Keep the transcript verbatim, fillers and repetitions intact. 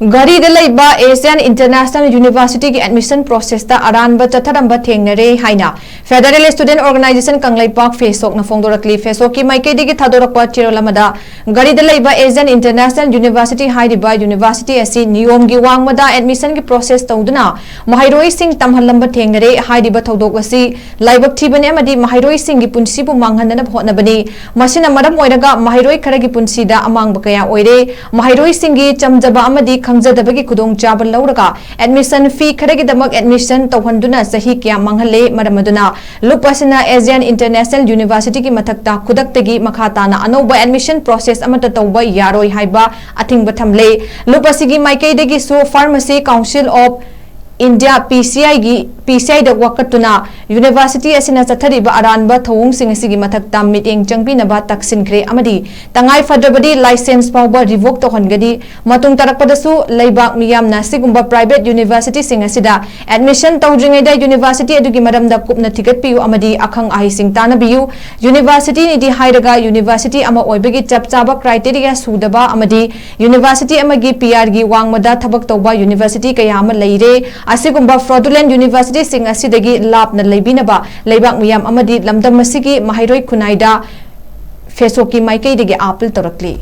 ꯘꯔꯤꯗ ꯂꯩꯕ Asian International University ꯒꯤ admission process ꯇ ꯑꯔꯥꯟꯕ ꯆꯠꯊꯔꯝꯕ ꯊꯦꯡꯅꯔꯦ ꯍꯥꯏꯅ Federal Student Organisation ꯀꯪꯂꯩꯄꯥꯛ, ꯐꯦꯁꯣꯛꯅ ꯐꯣꯡꯗꯣꯔꯛꯂꯤ꯫ ꯐꯦꯁꯣꯛꯀꯤ ꯃꯥꯏꯀꯩꯗꯒꯤ ꯊꯥꯗꯣꯔꯛꯄ ꯆꯦꯔꯣꯜ ꯑꯃꯗ, ꯘꯔꯤꯗ ꯂꯩꯕ Asian International University ꯍꯥꯏꯔꯤꯕ university ꯑꯁꯤ ꯅꯤꯌꯣꯝꯒꯤ ꯋꯥꯡꯃꯗ admission ꯒꯤ process ꯇꯧꯗꯨꯅ ꯃꯍꯩꯔꯣꯏꯁꯤꯡ ꯇꯝꯍꯜꯂꯝꯕ ꯊꯦꯡꯅꯔꯦ꯫ ꯍꯥꯏꯔꯤꯕ ꯊꯧꯗꯣꯛ ꯑꯁꯤ ꯂꯥꯏꯕꯛ ꯊꯤꯕꯅꯤ ꯑꯃꯗꯤ ꯃꯍꯩꯔꯣꯏꯁꯤꯡꯒꯤ ꯄꯨꯟꯁꯤꯕꯨ ꯃꯥꯡꯍꯟꯅꯅꯕ ꯍꯣꯠꯅꯕꯅꯤ꯫ ꯃꯁꯤꯅ ꯃꯔꯝ ꯑꯣꯏꯔꯒ ꯃꯍꯩꯔꯣꯏ ꯈꯔꯒꯤ ꯄꯨꯟꯁꯤꯗ ꯑꯃꯥꯡꯕ ꯀꯌꯥ ꯑꯣꯏꯔꯦ꯫ ꯃꯍꯩꯔꯣꯏꯁꯤꯡꯒꯤ ꯆꯝꯖꯕ ꯑꯃꯗꯤ ꯈꯪꯖꯗꯕꯒꯤ ꯈꯨꯗꯣꯡꯆꯥꯕ ꯂꯧꯔꯒ admission fee ꯈꯔꯒꯤꯗꯃꯛ admission ꯇꯧꯍꯟꯗꯨꯅ ꯆꯍꯤ ꯀꯌꯥ ꯃꯥꯡꯍꯜꯂꯦ꯫ ꯃꯔꯝ ꯑꯗꯨꯅ ꯂꯨꯞ ꯑꯁꯤꯅ Asian International University ꯒꯤ ꯃꯊꯛꯇ ꯈꯨꯗꯛꯇꯒꯤ ꯃꯈꯥ ꯇꯥꯅ ꯑꯅꯧꯕ admission process ꯑꯃꯠꯇ ꯇꯧꯕ ꯌꯥꯔꯣꯏ ꯍꯥꯏꯕ ꯑꯊꯤꯡꯕ ꯊꯝꯂꯦ꯫ ꯂꯨꯞ ꯑꯁꯤꯒꯤ ꯃꯥꯏꯀꯩꯗꯒꯤꯁꯨ Pharmacy Council of India, P C I ꯒꯤ, P C I the ꯋꯥꯀꯠꯇꯨꯅ university ꯑꯁꯤꯅ ꯆꯠꯊꯔꯤꯕ ꯑꯔꯥꯟꯕ ꯊꯧꯑꯣꯡꯁꯤꯡ ꯑꯁꯤꯒꯤ ꯃꯊꯛꯇ ꯃꯤꯠꯌꯦꯡ ꯆꯪꯕꯤꯅꯕ ꯇꯛꯁꯤꯟꯈ꯭ꯔꯦ ꯑꯃꯗꯤ ꯇꯉꯥꯏ ꯐꯗ꯭ꯔꯕꯗꯤ license ꯐꯥꯎꯕ revoke ꯇꯧꯍꯟꯒꯅꯤ꯫ ꯃꯇꯨꯡ ꯇꯥꯔꯛꯄꯗꯁꯨ ꯂꯩꯕꯥꯛ ꯃꯤꯌꯥꯝꯅ ꯑꯁꯤꯒꯨꯝꯕ private university ꯁꯤꯡ ꯑꯁꯤꯗ admission ꯇꯧꯗ꯭ꯔꯤꯉꯩꯗ university ꯑꯗꯨꯒꯤ ꯃꯔꯝꯗ ꯀꯨꯞꯅ ꯊꯤꯒꯠꯄꯤꯌꯨ ꯑꯃꯗꯤ ꯑꯈꯪ ꯑꯍꯩꯁꯤꯡ ꯇꯥꯟꯅꯕꯤꯌꯨ꯫ University ꯅꯤꯗꯤ ꯍꯥꯏꯔꯒ university ꯑꯃ ꯑꯣꯏꯕꯒꯤ ꯆꯞ ꯆꯥꯕ criteria ꯁꯨꯗꯕ ꯑꯃꯗꯤ university ꯑꯃꯒꯤ P R ꯒꯤ ꯋꯥꯡꯃꯗ ꯊꯕꯛ ꯇꯧꯕ university ꯀꯌꯥ ꯑꯃ ꯂꯩꯔꯦ꯫ ꯑꯁꯤꯒꯨꯝꯕ fraudulent university ꯁꯤꯡ ꯑꯁꯤꯗꯒꯤ ꯂꯥꯞꯅ ꯂꯩꯕꯤꯅꯕ ꯂꯩꯕꯥꯛ ꯃꯤꯌꯥꯝ ꯑꯃꯗꯤ ꯂꯝꯗꯝ ꯑꯁꯤꯒꯤ ꯃꯍꯩꯔꯣꯏ ꯈꯨꯟꯅꯥꯏꯗ ꯐꯦꯁꯣꯛꯀꯤ ꯃꯥꯏꯀꯩꯗꯒꯤ appeal ꯇꯧꯔꯛꯂꯤ꯫